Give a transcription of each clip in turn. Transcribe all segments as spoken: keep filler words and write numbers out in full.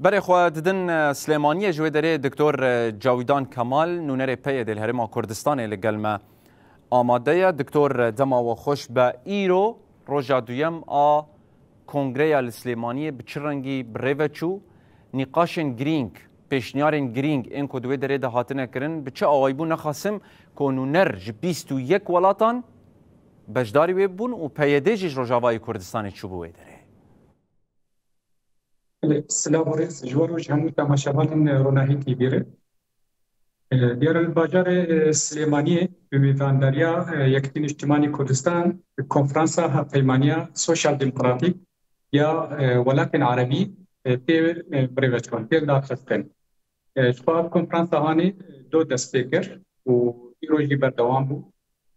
Berê xwe didin, e, Silêmaniyê. Ji wê derê Doktor, e, Cawîdan Kemal, nûnerê P Y D'ê li Herêma Kurdistanê, li gel me amade ye. Doktor, e, dema we xweş be. Îro roja duyem a kongreya li Silêmaniyê bi çi rengî bi rê ve çû? Nîqaşên girîng, pêşniyarên girîng ên ku di wê derê de hatine kirin, bi çi awayî bû? Nexasim ku nûner ji bîst û yek welatan beşdarî wê bûn û P Y D jî ji Rojavayê Kurdistanê çûbû wê derê. Silav û rêz ji we re û ji hemû temaşevanên Ronahî T V re. E, diyar e, li bajarê, e, Silêmaniyê bi mêvandariya, e, Yekîtî Niştimanî Kurdistan konferansa hevpeymaniya sosyal demokratîk ya, e, welatên erebî, e, tê, e, birêveçûn, tê darxistin. E, ji xwe ev konferansa hanê, e, do dest pê kir û îro jî berdewam bû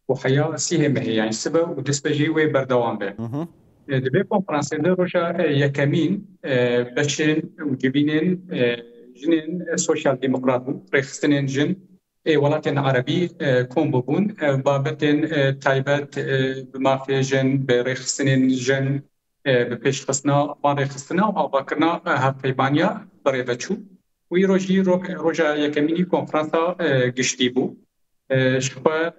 û heya sîhê mehê, yani sibe û destpê jî wê berdewam be. Hı hı. E, di vê konferansê de roja, e, yekemîn, e, beşên û civînên, e, jinên, e, sosyal demokrat bûn, rêxistinên jin ê welatên erebî, e, kom bûbûn, e, babetên, e, taybet, e, bi mafê jin, bi rêxistinên jin, e, bi pêşxistina van rêxistina û avakirina, e, hevpeymaniya bi rê ve çû. Û îro jî ro-, roja yekemînî konferansa, e, giştî bû. E, ji xwe, e,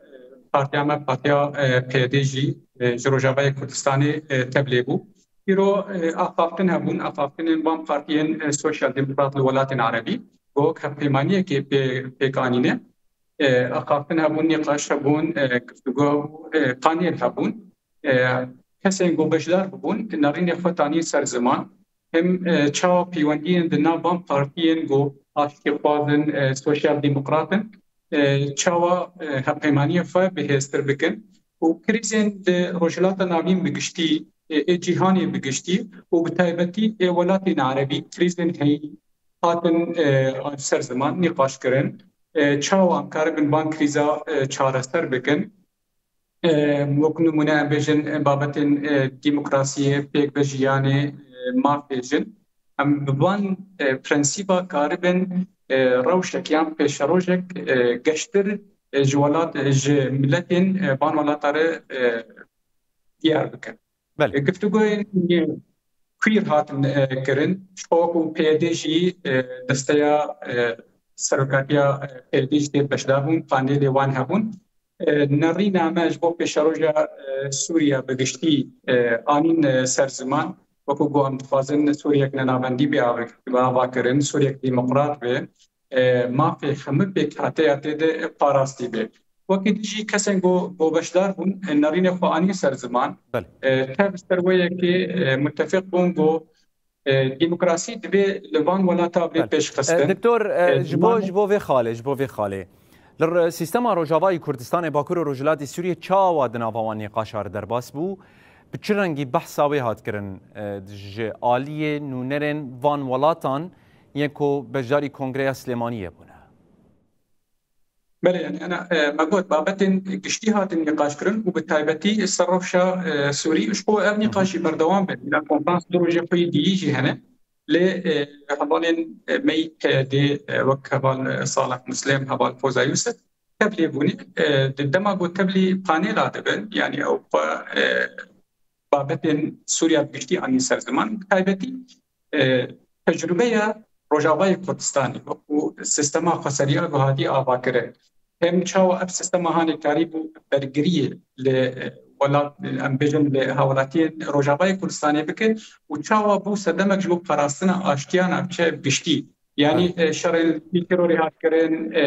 partiya me, partiya, e, P Y D jî, e, ji Rojavayê Kurdistanê, e, tevlê bû. Îro, e, axaftin hebûn, axaftinên van partiyên, e, sosyal demokrat li welatên erebî, ku wek hevpeymaniyekê pê-, pêk anîne. E, axaftin hebûn, nîqaş hebûn, e, guftûgo hebû, e, panel hebûn. E, kesên ku beşdar bûbûn, nerînê xwe tanî ser ziman. Hem, e, çawa peywendiyên di nav van partiyên ku aştîxwaz in, e, sosyal demokrat in, e, çawa, e, hevpeymaniyê xwe bihêztir bikin û krîzên di Rojhilata Navîn bi giştî, e, ê cîhanê bi giştî û bi taybetî ê welatên erebî krîzên heyî hatin, e, ser ziman nîqaş kirin. E, çawa em karibin van krîza, e, çareser bikin? E, wek nimûne em bêjin, e, babetên, e, demokrasiyê, pêkvejiyanê, e, mafê jin. Em bi van, e, prensîba karibin, e, rewşek yan pêşerojek, e, geştir, e, ji welat, e, ji miletên, e, van welata re, e, diyar bikin. Belê. E, guftûgoyên, e, queer hatin, e, kirin. Ji xwe ku P Y D jî, e, desteya, e, serokatiya, e, P Y D jî tê beşdar bûn, panelê wan hebûn. E, nerîna me ji bo pêşeroja, e, Sûriya bi giştî, e, anîn, e, ser ziman. Wekî ku em dixwazin Sûriyek nenavendî bê ava-, bê avakirin, Sûriyek demokrat be, e, mafê hemû pêkhateya tê de parastî be. Wekî dî jî kesên ku, ku beşdar bûn, e, nerînê xwe anîn ser ziman. Belê. E, tev ser wê yekê, e, mutefiq bûn ku, e, demokrasî divê li van welata bê Belê. pêşxistin. E, Doktor, e, E, ji bo, ziman ji bo vê xalê, ji bo vê xalê. Li r-, sîstema Rojavayî Kurdistanê, Bakur û Rojhilatê Sûriyê çawa di nava wan nîqaşa re derbas bû? Bi çi rengî behsa wê hat kirin, e, ji aliyê nûnerên van welatan yên ku beşdarî Kongreya Silêmaniyê bûne? Belê, yani, ana, e, me got, babetên giştî hatin nîqaşkirin û bi taybetî ser rewşa, e, Sûrî, ji xwe ev nîqaş jî berdewam be. Bila konferans du rojê xwe yî diyî jî hene. Lê, e, hevalên, e, me yî P Y D, e, wek heval, e, Salih Muslim, heval Foza Yusuf, tevlê bûne. E, di dema ku tevlî panela dibin, yani ew xwe, e, babetên Sûriya bi giştî anî ser ziman, bi taybetî, e, tecrûbeya Rojavayê Kurdistanê, wekû sistema xweseriya ku hatî avakirin, hem çawa ev sistema hanê karîbû bergiriyê li, e, welat, em bêjin li hawlatiyên Rojavayê Kurdistanê bike û çawa bû sedemek ji bo parastina aştiya navçe bi giştî. Yanî, Evet. e, şerên terorê hat kirin, e,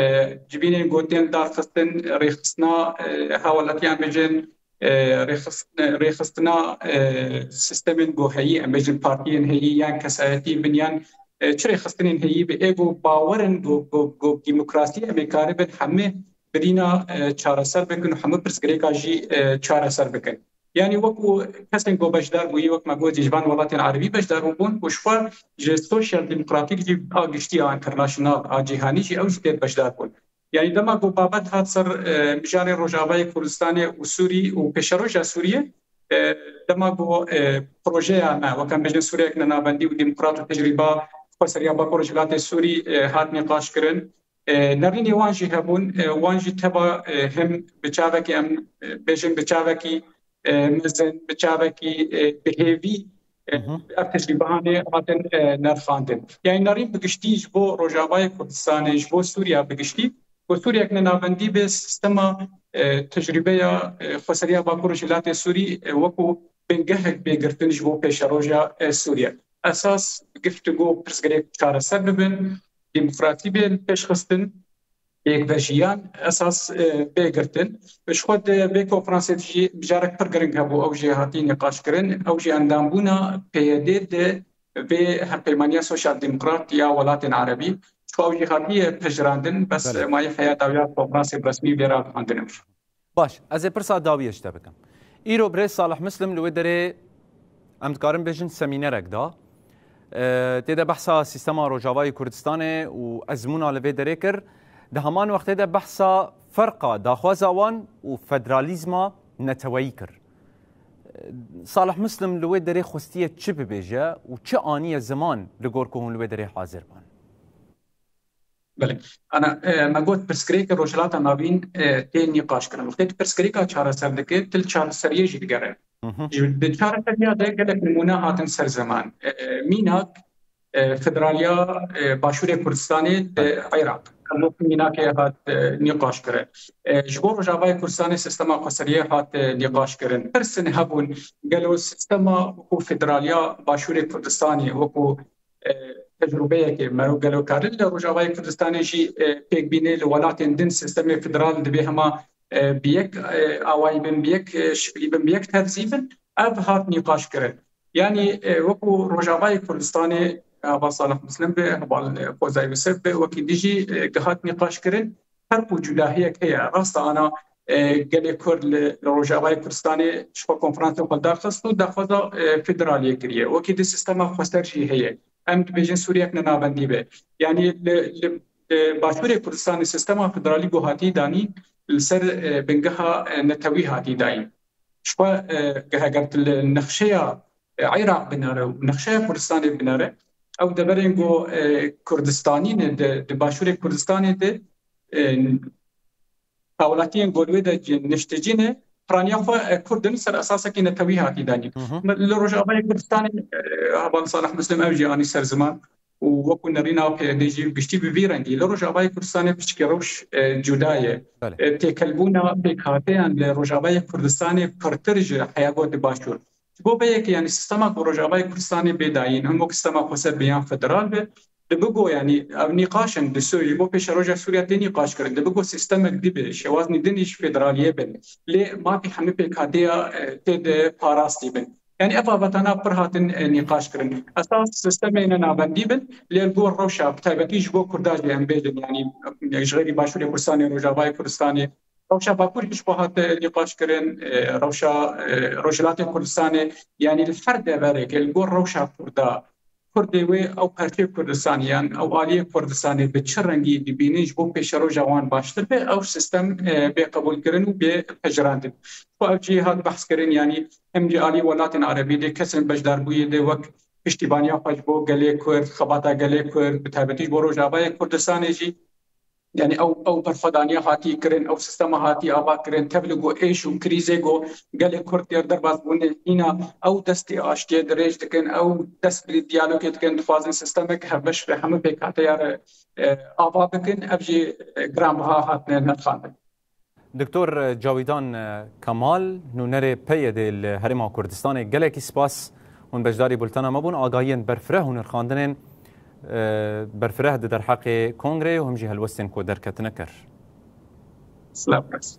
civînên gotên darxistin, rêxistina, e, hawlatiyan bêjin, e, rêxist-, e, rêxistina, e, sistemên ku heyî, em bêjin partiyên heyî yan kesayetî bin yan, e, çi rêxistinên heyî bi ê ku bawer in ku, ku, ku demokrasî em ê karibin hemî birîna, e, çareser bikin û hemû pirsgirêka jî, e, çareser bikin. Yanî wekû kesên ku beşdar bûyî, wek me got, ji van welatên erebî beşdar bûbûn û ji xwe ji sosyal demokratîk jî a giştî, a international, a cîhanî jî ew jî tê beşdar bûn. Yanî dema ku babet hat ser, e, mijarê Rojavayê Kurdistanê û Sûrî û pêşeroja Sûriyê, e, dema ku, e, projeya me, wek em bêjin Sûriyek nenavendî û demokrat û tecrîba xweseriya Bakur Rojhilatê Sûrî, e, hat nîqaş kirin. E, nerînê wan jî hebûn, e, wan jî teva, e, hem bi çavekî em, e, bêjin bi çavekî, e, mezin, bi çavekî, e, bi hêvî, E, Hı hı. Ev tecrîbehanê hatin, e, nerxandin. Yani nerîn bi giştî ji bo Rojavayê Kurdistanê, ji bo Sûriya bi giştî, ku Sûriyek ne navendî be, sistema, e, tecrîbeya, e, xweseriya Bakur Rojhilatê Sûrî, e, wekû bingehek bê girtin ji bo pêşeroja, e, Sûriye. Esas giftigo, pirsgirêk çareser bibin, demokrasî bê pêşxistin, yekvejiyan esas, e, bê girtin. Ji xwe di vê konferansê de jî mijarek pir giring hebû, ew jî hatî nîqaşkirin, ew jî endambûna P Y D di vê Hevpeymaniya Sosyal Demokrat ya Welatên Erebî. Ji xwe ew jî hatiye pejirandin, bes Belê. mayî heya dawiya konferansê bi resmî vê ragihandin. Baş, ez ê pirsa dawiyê ji te bikim. Îro birêz Salih Muslim li wê derê, em dikarin bêjin, semînerek da. E, tê de behsa sîstema Rojavayê Kurdistanê û ezmûna li vê derê kir. Di heman wextê de behsa ferqa daxwaza wan û federalîzma neteweyî kir. E, Salih Muslim li wê derê xwestiye çi bibêje û çi aniye ziman li gor ku hûn li wê derê hazir ban? Belê. Ana, e, me got pirsgirêkê Rojhilata Navîn, e, tê nîqaş kirin. Wextê tu pirsgirêka çareser dike, tu li çareseriyê jî digere. Hı hı. Ji, di çareseriya de gelek nimûne hatin ser ziman. E, e, mînak, e, federaliya, e, Başûrê Kurdistanê di Belê. Iraq. Ev wek mînakê hat, e, nîqaş kirin. E, ji bo Rojavayê Kurdistanê sistema xweseriyê hat, e, nîqaş kirin. Pirsên hebûn, gelo sistema ku federaliya Başûrê Kurdistanê wekû e, tecrûbeyekê mero gelo karin li Rojavayê Kurdistanê jî, e, pêk bîne li welatên din sistemê federal divê hema, e, bi yek, e, awayî bin, bi yek, e, şiklî bin, bi yek terzî bin, ev hat nîqaş kirin. Yanî, e, wekû Rojavayê Kurdistanê, heva Salih Muslim be, heva, e, Xwezay Yusuf be, wekî dijî, e, gihat nîqaş kirin. Her ku cudahiyek heye, rasta ana, e, gelê Kurd li, li Rojavayê Kurdistanê ji xwe konferansê xwe darxist û daxwaza, e, federaliyê kiriye. Wekî di sistema xweser jî heye. Em dibêjin Sûriyek ne navendî be. Yanî li, li, li Başûrê Kurdistanê sistema federalî ku hatî danî li ser, e, bingeha, e, netewî hatî dayîn. Ji xwe, e, heger tu li nexşeya, e, Iraq binere û nexşeya Kurdistanê binere, ew deverên ku, e, Kurdistanî ne di, di Başûrê Kurdistanê de, e, hawlatiyên ku li wê de ci-, niştecî ne, piraniya xwe, e, Kurd in ser esasekî netewî hatî danîn. Hı hı. Li Rojavayê Kurdistanê, e, heval Salih Muslim ew jî anî ser ziman û wekû nerîna P Y D jî giştî bi vî rengî. Li Rojavayê Kurdistanê piçkê rewş, e, cuda ye. Belê. E, têkelbûna pêkhateyan li Rojavayê Kurdistanê pirtir ji heya ku di Başûr. Ji bo vê yekê, yanî sistema ku Rojavayê Kurdistanê bê dayîn, him wek sistema xweser be yan federal be, dibigo, yanî ev nîqaş in di Sûriyê, ji bo pêşeroja Sûriya tê nîqaş kirin, dibigo sistemek dî be, şêwazên din jî federaliyê bin. Lê mafê hemî pêkhateya, e, tê de parastî bin. Yanî ev bavetana pir hatin, e, nîqaş kirin. Esas sistemê ne navendî bin, lê li gor rewşa, bi taybetî ji bo Kurda jî em bêjin, yanî, e, ji xêrî Başûrê Kurdistanê, Rojavayê Kurdistanê, rewşa Bakur jî ji xwe hate nîqaş kirin, e, rewşa, e, Rojhilatê Kurdistanê, yanî li her deverek li gor rewşa Kurda, Kurdê wê ew perçê Kurdistanê yan ew aliyê Kurdistanê bi çi rengî dibînin ji bo pêşeroja wan baştir be, ew sistem, e, bê qebûlkirin û bê pejirandin. Xwe ev jî hat behskirin, yanî hem ji alî welatên Erebî de kesên beşdarbûyê de wek piştîbaniya xwe ji bo gelê Kurd, xebata gelê Kurd, bi taybetî ji bo Rojavayê Kurdistanê jî, yanî ew, ew berxwedaniya hatî kirin, ew sistema hatî ava kirin, tevli ku êş û krîzê ku gelê Kurd tê derbas bûne, hîna ew destê aştiyê dirêj dikin, ew dest bi diyalogê dikin, dixwazin sistemek hevbeş be hemû pêkhateya re, e, ava bikin, ev jî, e, giranbiha hatine nirxandin. Doktor Cawîdan Kemal, nûnerê P Y D li Herêma Kurdistanê, gelekî spas. Hûn beşdarî bultena me bûn. Agahiyên berfireh û nirxandinên, e, berfireh di derheqê kongreyê û him jî helwestên ku derketine kir. Silav.